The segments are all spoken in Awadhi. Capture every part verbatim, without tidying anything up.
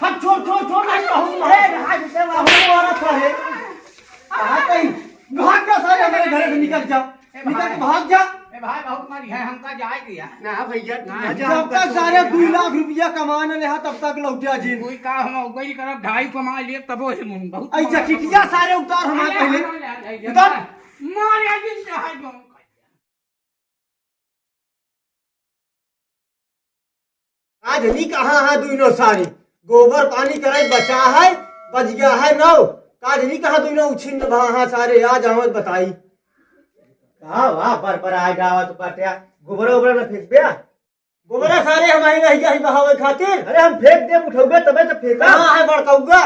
हट, छोड़, छोड़, छोड़, नहीं कहूँ, ए, भाई, ए, भाई, बहुत औरत है। कहाँ कहीं? भाग जा सारे, हमारे घर से निकल जा। ए, निकल भाई। के भाग जा। ए, भाई, बहुत मारी है, हमका जाए दिया। ना भैया, तू ना। ना जा, जब हमका तक छोड़ सारे दे। दुई लाख रुपया कमा न लेहा, तब तक लौटिया जिन। कोई का हम उगई करब, ढाई कमा लिए, तबो हे मुन बहुत आई कमा जटिटिया सारे उतार हमारे अरे, पहले। हमारे आ जाइए। उतार। मारे जिन चाहे जो। आज नी कहाँ है दुइनो सारे, गोबर पानी करे बचा है, बच गया है नौ। आज नी कहाँ दुइनो उछिन्न भा हाँ सारे, आज आवत बताई। का वाह, पर पर आ गावत बाट्या, गोबरा ओबरा न फेंक दिया। गोबरा सारे हम आई नहीं जाई बहावे खातिर। अरे हम फेंक दे, उठौगा तबे तो फेंका। कहाँ है बड़कौगा?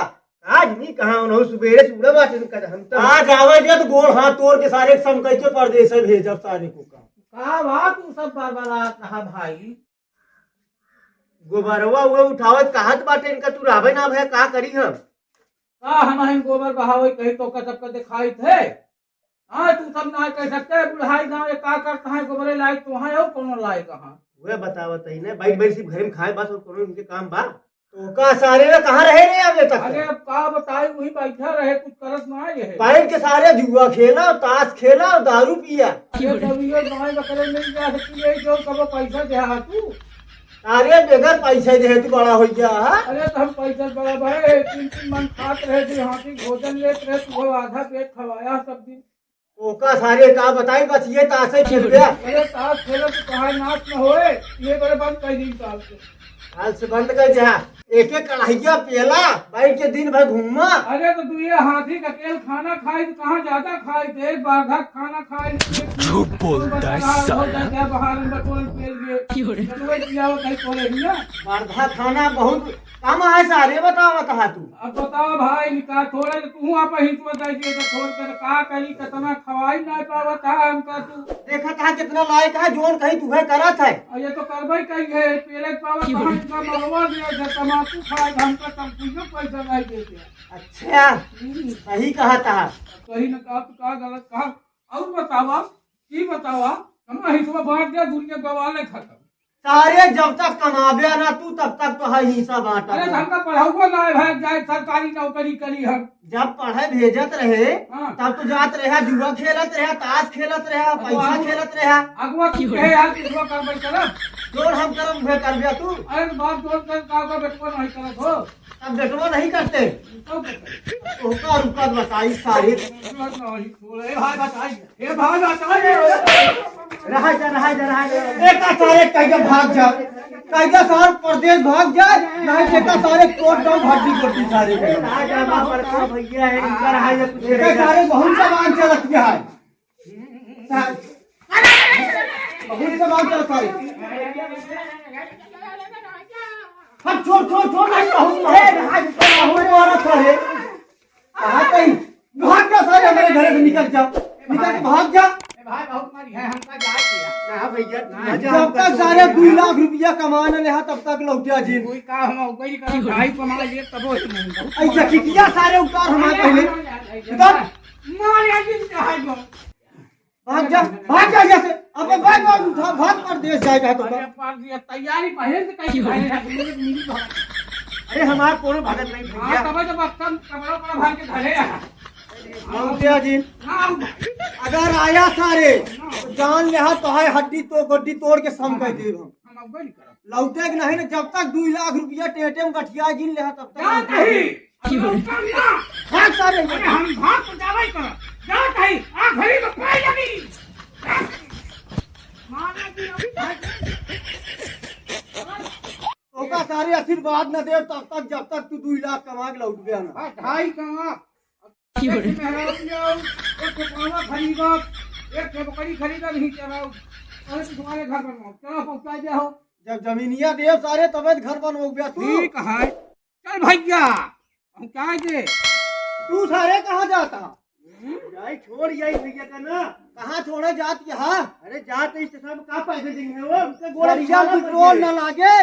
आज नी कहाँ उन्हों सुबेरे से उड़ा बाटे इनका हम तो। आज आवे दे तो गोड़ हाथ तोड़ के सारे सम कह के परदेस भेजब सारे को का। का बात तू सब बरबरात रहा भाई? गोबरवा हुए उठावत कहत बाटे इनका तू रहबे ना भैया, का करी हम? का हम हैं गोबर बहावे कहीं तो कदब का दिखाई थे? हाँ, तू सब ना कह सकते, बुढ़ाई गाँव ये का करता है, गोबरे लायक तो है और कोनो लायक कहाँ? वह बतावत ही ना, बैठ बैठ सिर्फ घर में खाए बस और कोनो इनके काम बा? तो का सारे ना कहाँ रहे रे अबे तक? अरे अब का बताई, वही बैठा रहे, कुछ करत ना रहे। बैठ के सारे जुआ खेला, ताश खेला, दारू पिया। अरे जब ये गाय बकरे मिल जा सकती है, जो कबो पैसा दे आ तू। अरे बेगर पैसा दे तू बड़ा हो गया, हाँ? अरे तो हम पैसा बड़ा भाई, तीन तीन मन खात रहे, दो हाथी भोजन लेत रहे, तू आधा पेट खवाया सब दिन। ओका सारे का बताई, बस ये तासे खेल गया। अरे ताश खेलत तो कहाँ नाश न होए, ये बड़े बंद कर दी काल से। काल से बंद कर दिया। एक एक कढ़ाइया पेला, बैठ के दिन भर घूमा। अरे तो तू ये हाथी का तेल खाना खाई तो कहाँ ज्यादा खाई थे, बाघा खाना खाई। झूठ बोलता है साला। क्या बाहर अंदर कौन पेल गए? क्यों रे? तो वही किया वो कहीं तोड़े ही ना। बाघा खाना बहुत कम है सारे, बतावा कहा तू। अब बतावा भाई, निका थोड़े तो तू आप ही तो बताई दिए तो छोड़ कर का करी, कितना खवाई ना पावत है हमका तू। देखत है कितना लायक है, जोन कही तुहे करत है। और ये तो करबे कही है, पेले पावत है, इतना मरवा दिया, जब तमाकू खाए, हमका तम कुछ पैसा नहीं देते। अच्छा, हम्म। सही कहा था। कही ना कहा, तू का गलत कहा। और बतावा, ई बतावा, हम हिस्सा बांट दिया, दुनिया गवाले खत्म। सारे जब तक कमाबे ना तू, तब तक तो है हिस्सा बांटा। अरे, तो हमका पढ़ाऊआ ना है भाई, जाए सरकारी नौकरी करी हम। जब पढ़े भेजत रहे, हाँ। तब तो जात रहे, जुआ खेलत रहे, ताश खेलत रहे, अगुआ पैसा तू, खेलत रहे। अगुआ तू कहे यार, जुआ करबे करब। जोर हम करब, उहे करबे तू। अरे, तो बाप जोर कर, का, का बेटवा नहीं करत हो। अब बेटवा नहीं करते। तो बेटवा। तो का रुका बताई सारे। बेटवा नहीं छोड़े, भाई बताई। ए भाई, बता दे। रहा जा, रहा जा, रहा जा। एका सारे कहिया भाग जा। कहिया सार परदेस भाग जा, नहीं तो एका सारे कोट डाउन हड्डी गोटी सारे। रहा जा, बाप रे, भैया है, इनका रहा जा, कुछ एका करेगा। सारे बहुत सामान चलत गया है। बहुत सामान चलत है। हम छोड़, छोड़, छोड़, नहीं कहूँ, ए, भाई, बहुत औरत है। कहाँ कहीं? भाग जा सारे, हमारे घर से निकल जा, निकल के भाग जा। ए भाई, बहुत मारी है, हमका जाए दिया। ना भैया, तू ना जा, जब हमका तक छोड़ सारे दे। दुई लाख रुपया कमा न लेहा, तब तक लौटिया जिन। कोई का हम उगई कर भाई कमा लिए, तबो ही नहीं। ऐसा किटिया सारे उतार हमारे पहले। उतार। मार या जिन चाहे जो। भाग जा, भाग जा यहाँ से। अबे भाग, भाग, उठा, भाग, परदेस जाएगा तो। अरे, पर ये तैयारी पहले से कहीं पहले से, मिनट, मिनट भाग। अरे, हमार कोनो भगत नहीं हाँ, भैया। तबे तो बक्सम कपड़ा, कपड़ा भर के धरे हैं। लौटिया जिन। हाँ, अगर आया सारे, तो जान लेहा तो है हड्डी तो गोड्डी तोड़ के सम कर देब हम। हम अब नहीं करब। लौटे के नहीं ना, जब तक दुई लाख रुपया टेटे में गठिया जिन लेहा तब तक जात लौटे ही। के। अब लौटब ना। भाग सारे। अरे हम भाग तो जावे कर। जात ही। आ घड़ी में कोई लगी। मारा जी, अब भाग। ओका सारे आशीर्वाद न दे तब तक, जब तक तू दुई लाख कमा के लौटबे ना। बस ढाई कमा। एक मेहरारू ले आओ, एक ठो पावा खरीदब, एक ठो बकरी खरीदब, नहीं चलाओ। अरे तुम्हारे घर बनवाओ, चलो पहुँचा दे हो। जब जमीनिया देव सारे तबे तो घर बनवाओ बे तू। ठीक है, चल भैया, पहुँचा दे। तू सारे कहाँ जाता? हम्म? जाई छोड़ जाई भैया का ना। कहाँ छोड़े जात यहाँ? अरे जात इस सब का पैसे देंगे वो, उनके गोड़ा बढ़िया खाना पेट्रोल पड़ ना गए। लागे।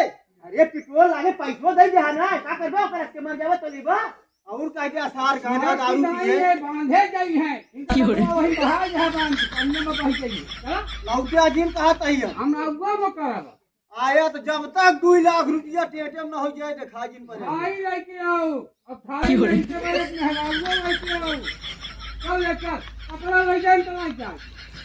अरे पेट्रोल लागे, पैसो दे दे ना, का करबे ओकर के मर जावे तो लेबा। और कह दे, असार गांजा दारू पिए। ये बांधे गई हैं। इनका क्यों रे? तो वही रहा, यहाँ बांध के, सामने में बह गई है। चला। लौटे अजीम कहा तही है। हम अगुआ में करब। आया तो जब तक दुई लाख रुपया टेटे में न हो जाए, देखा जिन पर। थाई लेके आओ, अब थाई लेके आओ, अपने हरामुआ लेके आओ। चल ले चल, कपड़ा ले जाए, चला जाए।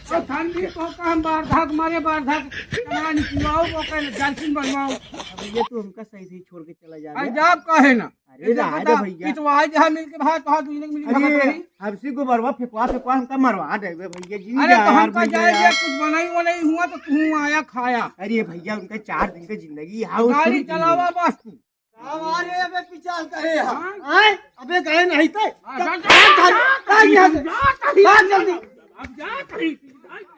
अब ठंडी तो का हम बार धाक मारे, बार धाक कना निकलवाओ, वो कहे जर्किन बनवाओ। अब ये तो हमका सही सही छोड़ के चला जा अरे रे। जाब काहे ना? अरे ये तो राय बता, दे भैया। पिटवाए जहाँ मिल के भाई, तोहार दुइने के मिली अरे, भगत रही। हमसे गोबरवा फेंकवा फेंकवा हमका मरवा देबे भैया जी, अरे तो यार हमका भैया जाए यार। जे कुछ बनाई वनाई हुआ तो तू आया खाया। अरे भैया, उनका चार दिन का जिंदगी है, वो गाड़ी छोड़ चलावा दीजिए। बस तू। हमारे अबे पिचाल करे है। हाँ? आए? अबे गए नहीं थे। हाँ, जा, जा, जा, जा, जा, जा, जा, जा, जा, जा, जा, जल्दी। अब जा कहीं, जा, जा।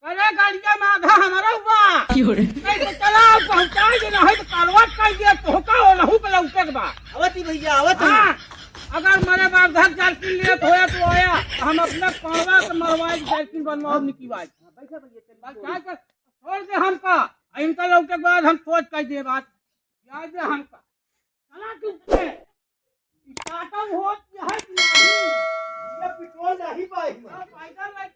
अरे गाड़िया में आधा हमारा हुआ। क्यों रे? नहीं तो चला पहुंचा दे, नहीं तो करवट कर दिया, तोहका हो लहू के लौटे के बा। आवत ही भैया, आवत ही। हाँ, अगर मरे बार धर जर्किन लिए तो होया तो आया, हम अपने पावा के मरवाए जर्किन बनवाओ निकलवाए। हाँ, बैठा भैया, चल। बस क्या कर, छोड़ दे हमका, इनका लौटे के बाद हम सोच कर दिए बात। याद है हमका। चला चुप से। ई काटल होत है कि नहीं? ये पेट्रोल नहीं पाई। हाँ, पैदल नहीं